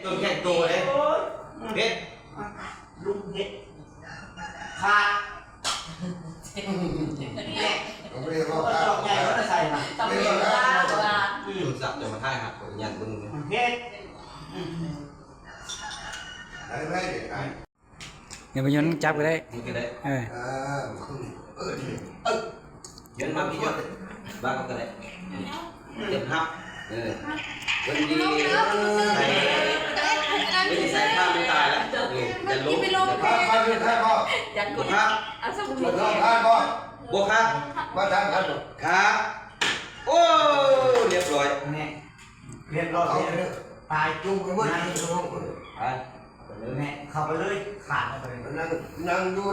ຈົນແຂງໂຕເດ້. ເຮັດ ລຸງເຮັດຂາດ ເອົາໄປເວົ້າ ດອກໃຫຍ່ເຂົາຈະໃສ່ນະ ຕຳຫຼວດລາວ ໂທລະສັບຈະມາຖ່າຍຫາຂ້ອຍ ຢ້ານເບິ່ງ ເຮັດ ໄດ້ໄດ້ໄດ້. ຢ່າໄປຍົນຈັບກໍໄດ້ ນີ້ກໍໄດ້ ເອີ ເອີ ເອີ ເອີ ຢ້ອນມາພີ່ ຢ້ອນ ວາງເອົາກໍໄດ້ ເກັບຮັບ ເອີ ເພິ່ນດີ ໃສ່ ເພິ່ນໃສ່ຜ້າມັນຕາຍແລ້ວ ເອີ ຢ່າລົບ ຢ່າພັບ ພັບ ພັບບໍ່ ຢ່າກົດ ພັບ ບໍ່ຄັບ ມາທາງພັບ ຄັບ ໂອ້ ລຽບຮ້ອຍ ແນ່ ລຽບຮ້ອຍ ເອົາເລີຍ ຕາຍຈຸ້ມໄປໝົດ ໄປ. ແມ່ນ ເຂົ້າໄປເລີຍ ຂາດເຂົ້າໄປເລີຍ ນັ່ງ ນັ່ງຢູ່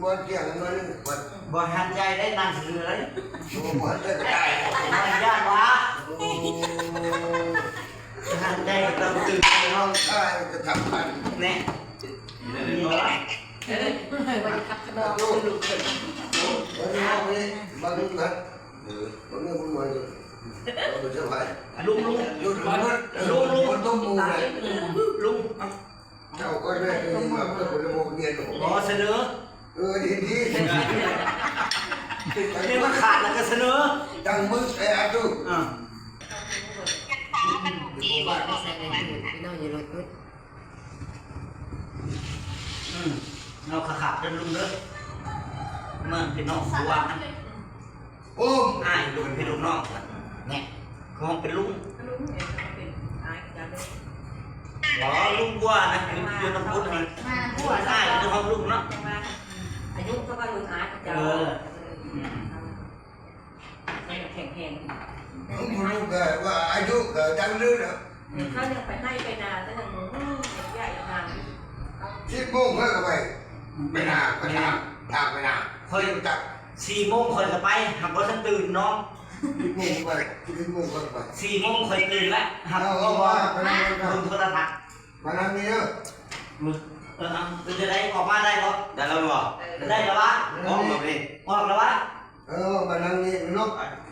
ບ່ອນທ່ຽງນັ້ນ ບໍ່ທັນໃຈໄດ້ ນັ່ງຊື່ເລີຍ ໂອ້ ບໍ່ທັນໃຈກໍຕາຍ ບໍ່ຢ້ານຫວາ ໂອ້ ບໍ່ທັນໃຈກໍຕ້ອງຕື່ນໃນຫ້ອງ ຕາຍກໍທຳພັນ ແນ່ ນີ້ບໍ່ ເອີ ບໍ່ໄດ້ຂັບຂະນອງ ເອີ ເບິ່ງເອົາໄວ້ ເບິ່ງເອົາ ເອີ ເບິ່ງເອົາ ເບິ່ງເອົາ ເອົາໄປເຈົ້າໄປ ລຸງ ລຸງ ລຸງ ລຸງ ລຸງ ລຸງ ເຈົ້າກໍໄດ້ເປັນມາເພື່ອຜົນລະບົບວຽນ ບໍ່ສະເໜີ ເອີ ດີໆ ນີ້ມັນຂາດແລ້ວກໍສະເໜີ ຕັ້ງມຶງໃສ່ອາຕຸ ອ່າ ເອົາຂາດໆ ເດີລຸງເດີ ເມືອງພີ່ນ້ອງ ຜູ້ວ່າ ໂອ້ ອ້າຍລຸງພີ່ລູກນ້ອງ ແນ່ ຂອງເປັນລຸງ ລຸງເປັນອ້າຍກັນເລີຍ ບໍ່ ລຸງກວ່ານະ ຢູ່ນຳພຸດຫັ້ນ ອ້າຍຄືເຮົາລຸງເນາະ ອາຍຸເທົ່າກັນລຸງອ້າຍກັບເຈົ້າ ເອີ ອືມ ແຂງແຮງ ລຸງກໍວ່າອາຍຸກໍຈັ່ງນັ້ນແຫຼະ ເຂົາຍັງໄປໄຮ່ໄປນາ ເຂົາຍັງ ອືມ ຢາກນາ ສິບໂມງຂ້ອຍກໍໄປ ໄປນາ ໄປທາງ ທາງໄປນາ ຂ້ອຍ ຈັກ ສີ່ໂມງຂ້ອຍກໍໄປ ຫາກບໍ່ທັນຕື່ນນ້ອງ ສິບໂມງໄປ ສິບເອັດໂມງຂ້ອຍໄປ ສີ່ໂມງຂ້ອຍຕື່ນແລ້ວ ຫາກບໍ່ ເບິ່ງໂທລະທັດ ມານັ່ງນີ້ເດີ ເອີ ເປັນຈັ່ງໃດ ອອກມາໄດ້ບໍ່ ໄດ້ແລ້ວບໍ່ ໄດ້ແລ້ວຫວາ ອອກແລ້ວນີ້ ອອກແລ້ວຫວາ ເອີ ມານັ່ງນີ້ເນາະ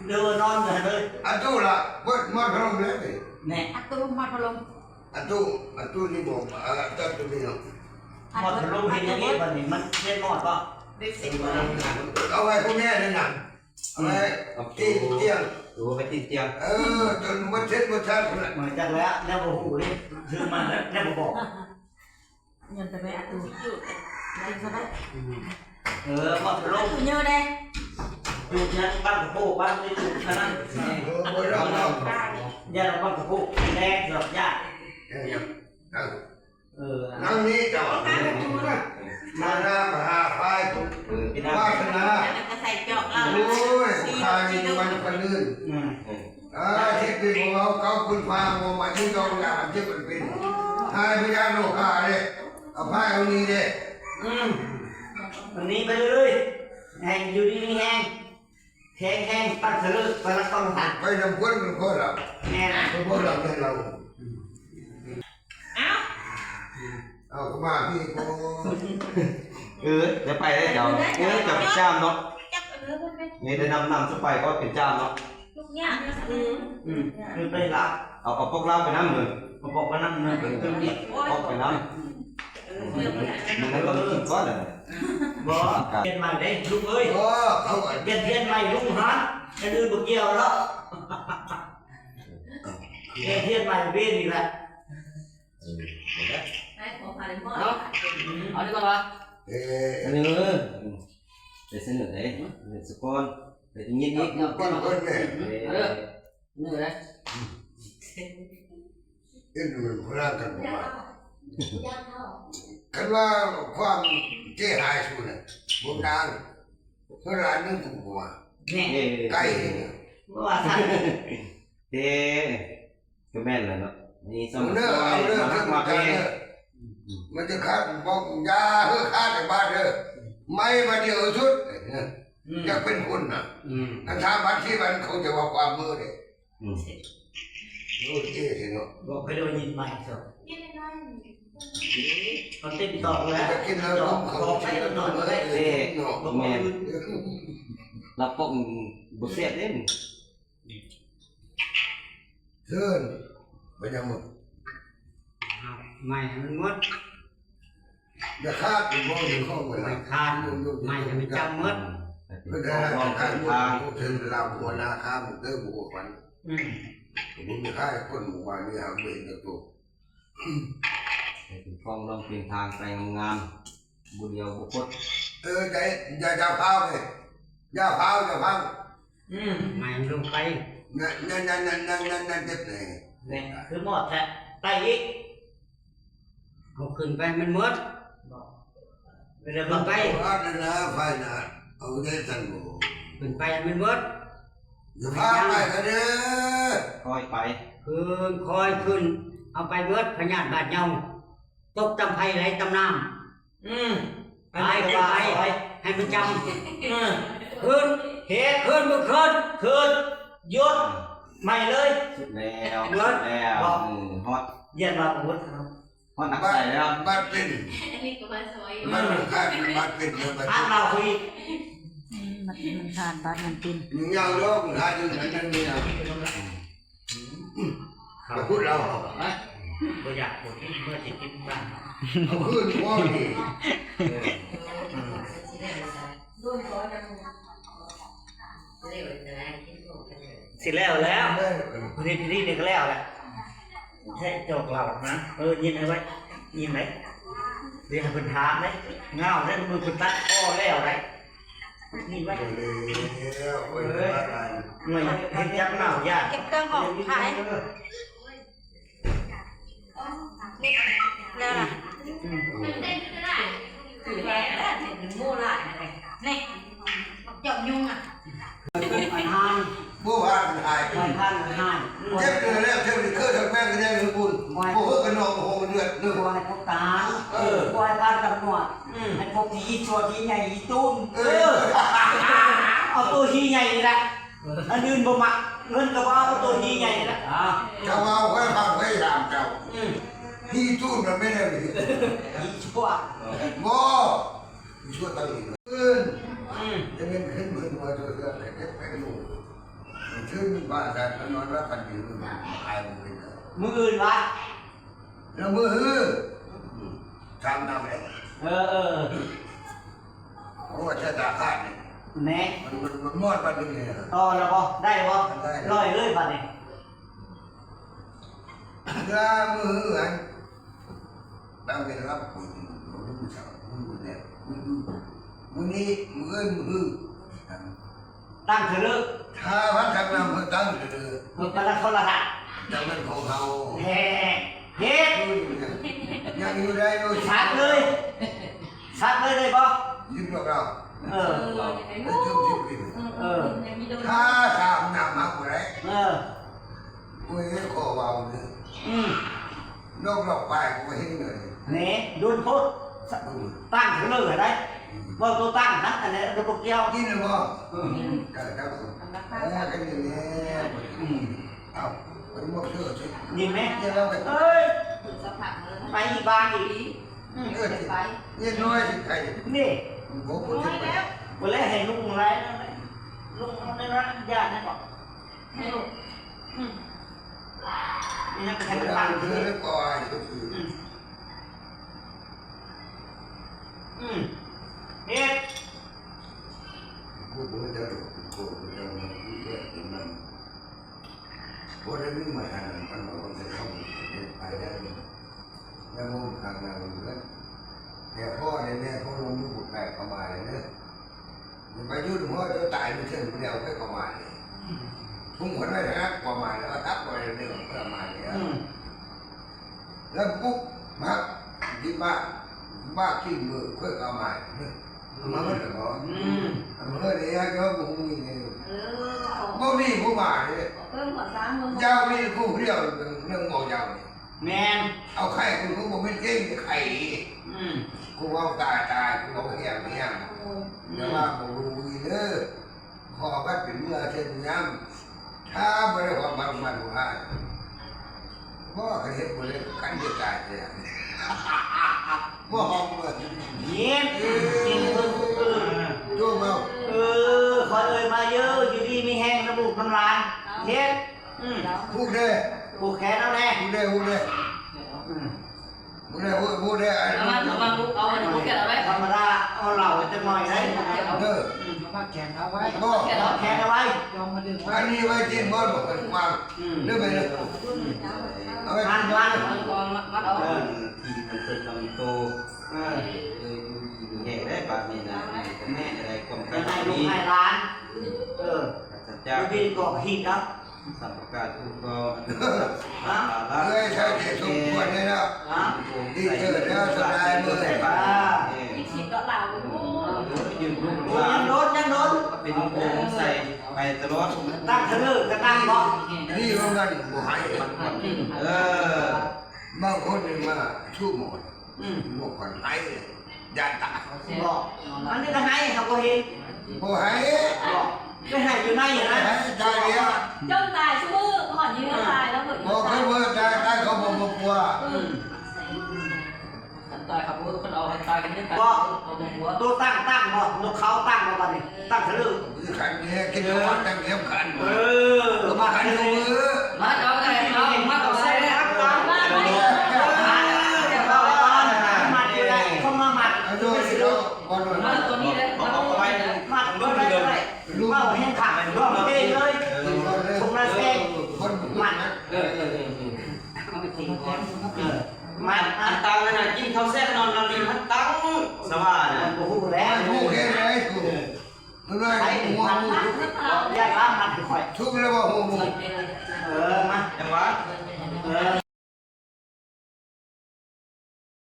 ເດີ ນອນເລີຍ ອາຕຸລະ ເປີດໝອດພັດລົມແລ້ວນີ້ ແນ່ ອາຕຸໝອດພັດລົມ ອາຕຸ ອາຕຸນີ້ບໍ່ ອາ ອາຕຸນີ້ເນາະ ໝອດພັດລົມເຮັດຫຍັງອີກບັດນີ້ ມັນເຮັດໝອດບໍ່ ເອົາໄວ້ຜູ້ແມ່ໃນນັ້ນ ເອົາໄວ້ ເອົາ ຕີນຕຽງ ໂອ້ ໄປຕີນຕຽງ ເອີ ຈົນໝົດເທັດໝົດຊາດພຸ້ນແຫຼະ ມາຈັກແລ້ວ ແນວບໍ່ຮູ້ເດ້ ຊື້ມາແລ້ວ ແນວບໍ່ບອກ ຍັງແຕ່ແມ່ອາຕູ ກິນຊະໄປ ອືມ ເອີ ໝົດລົງ ຢູ່ເຍອະເດ້ ຢູ່ຍັງບັ້ງກະໂພກ ບັ້ງນີ້ຢູ່ຂະໜາດ ເອີ ບໍ່ໄດ້ເອົາ ຢ່າເອົາບັ້ງກະໂພກ ແລກດອກ ຢ່າ ເອີ ເອີ ເອີ ນັ່ງນີ້ເຈົ້າ ມານາມະຫາພາຍ ເອີ ວາສະໜາ ແລ້ວກໍໃສ່ຈອກເຫຼົ້າ ໂອ້ຍ ຂາຍນີ້ມັນປານອື່ນ ອືມ ອາ ເຮັດເປັນບໍ່ເວົ້າ ເກົ້າຄຸນພາບໍ່ມາຢູ່ດອກ ຢ່າມັນເຈັບມັນເປັນ ຫາຍພະຍາດໂລຄາເດ້ ເອົາພາຍເອົານີ້ເດ້ ອືມ ອັນນີ້ໄປເລື້ອຍໆ ໃຫ້ຢູ່ດີມີແຮງ ແຂງແຮງ ປັດສະເລີ ປະລັກຕ້ອງທັນ ໄປນຳຄົນມັນກໍລະ ແມ່ນ ບໍ່ລະແມ່ນລາວ ອ້າວ ເອົາ ກໍມາພີ້ໂພດ ເອີ ຈະໄປໄດ້ເຈົ້າ ເອີ ເຈົ້າເປັນຈ້າມເນາະ ເຮັດໄດ້ນຳ ນຳສະໄປກໍເປັນຈ້າມເນາະ ທຸກຢ່າງ ອືມ ອືມ ຄືໄປລາວ ເອົາ ເອົາພວກລາວໄປນຳເດີ ເອົາພວກໄປນຳເດີ ເອີ ເອົາໄປນຳ ເອີ ມັນກໍມີກ່ອນລະ ບໍ່ ປ່ຽນໃໝ່ເດ້ລູກເອີຍ ບໍ່ ເຂົາປ່ຽນ ປ່ຽນໃໝ່ລຸງຫັ້ນ ອັນອື່ນບໍ່ກ່ຽວແລ້ວ ປ່ຽນໃໝ່ເວນອີກແລ້ວ ເອີ ເອົາ ເອົາດີກວ່າ ເອີ ສະເໜີ ໄປສະເໜີເດ້ ສະກ່ອນ ໄປຍິນອີກ ເອົາກ່ອນ ເອີ ສະເໜີເດ້ ເອີ ເປັນພະລາງກັນບໍ່ວ່າ ຄັນວ່າຄວາມເສຍຫາຍສຸດນະ ບໍ່ນານ ເທົ່າລະໜຶ່ງຜູ້ວ່າ ແນ່ ເອີ ໄກ ບໍ່ວ່າຊັ້ນ ເອີ ກໍແມ່ນແຫຼະເນາະ ມີສະໝັກສະໝາຍ ເອົາເດີ ມັນຮັກມັກແພງ ມັນຈະຂາດ ບໍ່ ຢ່າເຮີຂາດໃນບ້ານເດີ ໄມ້ບາດດຽວສຸດ ອືມ ຢາກເປັນຄົນນະ ອືມ ຄັນສາມວັນສີ່ວັນ ເຂົາຈະເວົ້າຄວາມເມີເດ້ ອືມ ໂອເຄເນາະ ບໍ່ເຄີຍໄດ້ຍິນໃໝ່ຊະ ເຂົາຕິດຕໍ່ແລ້ວ ກິນແລ້ວ ເຂົາໄປນອນເລີຍ ເອີ ບໍ່ ແມ່ນ ຫຼັບປົກບໍ່ແຊບເດ້ ເຊີນ ໄປຍັງໝົດ ໄມ້ໃຫ້ມັນໝົດ ຢ່າຂາດ ບໍ່ມີຂອງໄວ້ ໄມ້ຂາດ ໄມ້ໃຫ້ມັນຈຳໝົດ ເພິ່ນໄດ້ໃຫ້ຂາດໝົດ ເຖິງລາວຫົວໜ້າຂ້າໝົດເດີ ບໍ່ຮູ້ຂວັນ ອືມ ບໍ່ມີຂາຍຄົນໝູ່ບ້ານນີ້ຫາບໍ່ເຫັນຈັກໂຕ ໃຫ້ເປັນຂອງລອງເປັນທາງໄປງາມໆ ບໍ່ຫຼຽວບໍ່ຄົດ ເອີ ຢ່າ ຢ່າ ຢ່າຟ້າວເລີຍ ຢ່າຟ້າວ ຢ່າຟ້າວ ອືມ ໃຫ້ມັນລົງໄປ ນັ້ນ ນັ້ນ ນັ້ນ ນັ້ນ ນັ້ນ ນັ້ນ ນັ້ນ ເຈັບແນ່ ນີ້ຄືມອດແທ້ ໄປອີກ ເອົາຂຶ້ນໄປໃຫ້ມັນໝົດ ບໍ່ ເວລາເບິ່ງໄປ ເອົາອັນນັ້ນນະ ໄຟນະ ເອົາໄດ້ຊັ້ນບໍ່ ຂຶ້ນໄປໃຫ້ມັນໝົດ ຢ່າພາໄປກະເດີ ຄ່ອຍໄປ ຂຶ້ນ ຄ່ອຍຂຶ້ນ ເອົາໄປໝົດ ພະຍາດບາດເຍົາ ຕົກຕຳໄພໄຫຼຕຳນ້ຳ ອືມ ໄປ ໄປ ໃຫ້ມັນຈຳ ອືມ ຂຶ້ນ ເຮັດ ຂຶ້ນ ບໍ່ຂຶ້ນ ຂຶ້ນ ຢຸດ ໃໝ່ເລີຍ ສຸດແລ້ວ ໝົດ ສຸດແລ້ວ ບໍ່ ອືມ ຮອດ ຢ້ານວ່າບໍ່ໝົດ ຮອດໜັກໃສ່ແລ້ວ ບັດເປັນ ອັນນີ້ກໍມາຊ່ອຍ ບັດມັນຂາດ ບັດເປັນແລ້ວ ບັດ ທາງລາວຄືອີກ ອືມ ມັນ ມັນຂາດ ບັດມັນເປັນ ຍັງຍາວດອກ ມັນຂາດຢູ່ນັ້ນ ຍັງມີຍາວ ອືມ ເຂົາ ໄປພຸດລາວ ຮະ ບໍ່ຢາກ ບໍ່ກິນ ເມື່ອຊິກິນບ້ານ ເອົາຄືນບໍ່ນີ້ ເອີ ອືມ ຊິແລ້ວແລ້ວ ເອີ ເຮັດພິທີນີ້ກໍແລ້ວແຫຼະ ແທ້ຈອກເລົ່ານະ ເອີ ຍິນໄວ້ ຍິນໄວ້ ດຽວໃຫ້ເພິ່ນຖາມເດ້ ເງົາເດ້ ມື້ເພິ່ນຕັດຄໍແລ້ວໄດ໋ ຍິນໄວ້ ແລ້ວ ເອີ ເອີ ເຮັດຈັກເນົາ ຢ້ານ ເກັບເຄື່ອງຂອງຂາຍ ເອີ ແລ້ວລະ ອືມ ຖືກແລ້ວ ເປັນໝູ່ຫຼາຍແທ້ ນີ້ ຈອບຍຸງອະ ເປັນໄຟຮ້ານ ບໍ່ວ່າມັນຫາຍ ໄຟຮ້ານມັນຫາຍ ເຈັບເທື່ອແລ້ວເທື່ອນີ້ ເຄີທັງແປ້ງກໍແດງທັງປຸ້ນ ບໍ່ເຮີກັນນອກ ບໍ່ຫົວເລືອດເດີ ບໍ່ໃຫ້ພົບທະຫານ ເອີ ບໍ່ໃຫ້ຜ່ານຕຳຫຼວດ ອືມ ໃຫ້ພົບທີ່ຮີຊົ່ວທີ່ໃຫຍ່ຮີຕູນ ເອີ ເອົາໂຕຮີໃຫຍ່ນີ້ລະ ອັນອື່ນບໍ່ມັກ ເງິນກໍບໍ່ເອົາ ເອົາໂຕຮີໃຫຍ່ລະ ເຈົ້າເວົ້າຂ້ອຍຟັງ ຂ້ອຍຖາມເຈົ້າ ອືມ ຮີຕູນມັນແມ່ນແນວໃດ ຮີຊົ່ວ ບໍ່ ຊົວນໄປອີກ ອືມ ອືມ ຈະເປັນຂຶ້ນເພິ່ນວ່າເຈົ້າເຊື່ອແຕ່ເກັບໄປຢູ່ ຄືນບ້ານຊາດນອນລະພັນດີ ມື້ອື່ນ ມື້ອື່ນວະ ລະມື້ຮື ອືມ ສາມນຳແລ້ວ ເອີ ເອີ ເອີ ໂອ້ ຊະຕາຂາດນີ້ ແນ່ ມັນ ມັນ ມັນໝົດບັດນີ້ ຕໍ່ລະບໍ່ ໄດ້ບໍ່ ໄດ້ ລອຍເລີຍບັດນີ້ ລະມື້ຫັ້ນ ຕັ້ງແຕ່ຮັບບຸນ ມື້ເຊົ້າ ມື້ແລງ ມື້ ມື້ນີ້ ມື້ອື່ນ ມື້ຮື ຕັ້ງເທື່ອເລີ ຖ້າວັດທຳນຳເພິ່ນຕັ້ງເທື່ອເລີ ເພິ່ນປະລະໂທລະທັດ ຈັກແມ່ນຂອງເຮົາ ແທ້ ເຮັດ ຍັງຢູ່ໄດ້ໂດຍ ສັກເລີຍ ສັກເລີຍໄດ້ບໍ່? ຍິບດອກດາວ ເອີ ເອີ ເອີ ເອີ ຖ້າສາມນຳຮັບບໍ່ໄດ້ ເອີ ໂອ້ຍ ຂໍເວົ້າເດີ ອືມ ນອກລອກປາຍກໍບໍ່ເຫັນເລີຍ ແນ່ ດົນໂພດ ອືມ ຕັ້ງເທື່ອເລີໄດ້ ອືມ ເວົ້າໂຕຕັ້ງຫັ້ນ ອັນນັ້ນກໍບໍ່ກ່ຽວ ກິນແລ້ວບໍ່? ອືມ ເອີ ຄັບ ເອີ ກັນນີ້ແຫຼະ ອືມ ເອົາ ໄປມອບເທື່ອຊິ ນີ້ແມ່ ເອີຍ ໄປອີກບ້ານອີກ ອືມ ເອີ ໄປ ເຮັດນ້ອຍຊິໄປ ນີ້ ບໍ່ ບໍ່ ບໍ່ແລ້ວ ບໍ່ແລ້ວ ໃຫ້ລຸງຫຼາຍ ລຸງເອົາໃນຮ້ານຢານໃຫ້ບໍ່? ອືມ ອືມ ນີ້ນະ ໃຫ້ມັນຕັ້ງ ເອີ ກໍໃຫ້ ອືມ ອືມ ເຮັດ ບໍ່ໄດ້ມີມາທາງນັ້ນ ມັນບໍ່ໄດ້ເຂົ້າໄປໄດ້ ແລ້ວບໍ່ທາງນັ້ນເລີຍ ແຕ່ພໍ່ແຕ່ແມ່ເຂົາລົງມືບຸນໄດ້ເຂົ້າມາເລີຍເດີ ໄປຢູ່ນຳພໍ່ຈົນຕາຍ ມີເທື່ອດຽວຄ່ອຍເຂົ້າມາເລີຍ ທຸ່ມຄົນໄວ້ທັກເຂົ້າມາເລີຍ ທັກໄວ້ເລີຍເຂົ້າມາເລີຍ ອືມ ແລ້ວປຸບມາ ທີ່ມາ ມາກິນມື້ຄ່ອຍເຂົ້າມາ ມາເບິ່ງເນາະ ອືມ ເອີ ເດີ ເຈົ້າບໍ່ມີ ເອີ ບໍ່ມີຜູ້ມາເດ້ ເບິ່ງຫົວຊ້າງເບິ່ງ ເຈົ້າມີຜູ້ດຽວ ເລື່ອງເວົ້າເຈົ້ານີ້ ແມ່ນ ເອົາໄຂ່ຄຸນ ບໍ່ແມ່ນເກັ່ງແຕ່ໄຂ່ ອືມ ຜູ້ເວົ້າຕາຍຕາຍ ຜູ້ເວົ້າແຮງແຮງ ໂອ້ຍ ຢ່າວ່າບໍ່ຮູ້ດີເດີ ຂໍບັດເປັນເມື່ອເຊັ່ນຍາມ ຖ້າບໍ່ໄດ້ຄວາມມັກໝັ້ນຜູ້ອ້າຍ ບໍ່ກະເຮັດບໍ່ໄດ້ ກັນຈະຕາຍແທ້ ບໍ່ຮອບເມືອ ເຢັນ ເອີ ເອີ ໂຍມເອົາ ເອີ ຂໍເອີຍມາເຢີ ຢູ່ດີມີແຮງນຳລູກນຳຫຼານ ເຮັດ ອືມ ຜູກແດ່ ຜູກແຂນເອົາແດ່ ຜູກແດ່ ຜູກແດ່ ອືມ ບໍ່ໄດ້ ບໍ່ໄດ້ ເອົາມາ ເອົາມາ ເອົາອັນນີ້ ເອົາໄວ້ ທຳມະດາ ເອົາເຫຼົ້າຈັກໜ່ອຍໄດ໋ ເດີ ມາແຂນເອົາໄວ້ ບໍ່ ແຂນເອົາໄວ້ ລອງມາດຶງໄວ້ ອັນນີ້ໄວ້ທີ່ໝົດບໍ່ ວາງ ເດີ ໄປເດີ ເອົາໄວ້ທີ່ໝົດ ມັດ ມັດ ມັດເອົາ ທີ່ມັນເປັນລຳໂຕ ເອີ ຢູ່ດີມີແຮງໄດ້ບາດນີ້ນະ ແມ່ນໄດ້ຄວາມ ໃຫ້ລູກໃຫ້ຫຼານ ເອີ ສັດຈະ ຢູ່ດີກໍຮີດເນາະ ສຳປະການຄຸ້ມຄອງ ເອີຍ ໃຊ້ແຕ່ສົມຄວນນີ້ແຫຼະ ຮະ ດີເກີດແລ້ວສະບາຍເມີຍ ອ່າ ອີກສິບດອນລາ ໂອ້ ຢືມລູກ ໂອ້ ຍັງໂດນ ຍັງໂດນ ເປັນໂຮງໃສ່ໄປຕະຫຼອດ ຕັ້ງທະເລີກະຕັ້ງບໍ່ ນີ້ວ່າມັນບໍ່ໃຫ້ ເອີ ບາງຄົນນີ້ມາຊູໝໍ ອືມ ບໍ່ຄ່ອຍໃຫ້ ຢ້ານຕາຍ ບໍ່ ອັນນີ້ກໍໃຫ້ ເຮົາບໍ່ເຫັນ ບໍ່ໃຫ້ ບໍ່ ໄປໃຫ້ຢູ່ໃນຫັ້ນນະ ໃຫ້ຕາຍແລ້ວ ຈົນຕາຍຊຸມື້ ຮອດຍືນຕາຍແລ້ວເບີດ ບໍ່ ຄືເບີດຕາຍ ຕາຍເຂົາບໍ່ມາປົວ ອືມ ຄັນຕາຍເຂົາບໍ່ ຄັນເອົາ ຄັນຕາຍກັນນີ້ ບໍ່ ເຂົາບໍ່ປົວ ໂຕຕັ້ງ ຕັ້ງບໍ່ ນົກເຂົາຕັ້ງບໍ່ ບາດນີ້ ຕັ້ງທະເລີ ຄືກັນນີ້ ຄິດວ່າຕັ້ງຮຽບກັນ ເອີ ມາຄັນຢູ່ມື ມາເອົາໄດ້ ເອົາ ມາເອົາໃສ່ ມາ ມາ ມາ ມັດຢູ່ໄດ້ ເຂົາມາມັດ ເອົາໂດຍ ເອົາ ມາຕົວນີ້ເດ້ ມັດ ມັດ ມັດ ມັດ ເວົ້າແຮງຄັກ ຮ້ອງເພງເລີຍ ເອີ ຄົນລະເພງ ມັດ ເອີ ເອີ ເອີ ເອີ ມັດ ອັນຕັງນັ້ນນະ ກິນເຂົ້າແຊບນອນນອນດີ ມັນຕັງ ສະຫວ່ານະ ບໍ່ຮູ້ແລ້ວ ບໍ່ຮູ້ແຄ່ໃດ ເອີ ໄປ ມັດ ມັດ ຢ່າລາມັດຂ້ອຍ ທຸກແລ້ວບໍ່ຮູ້ ເອີ ມາ ຈັງຫວະ ເອີ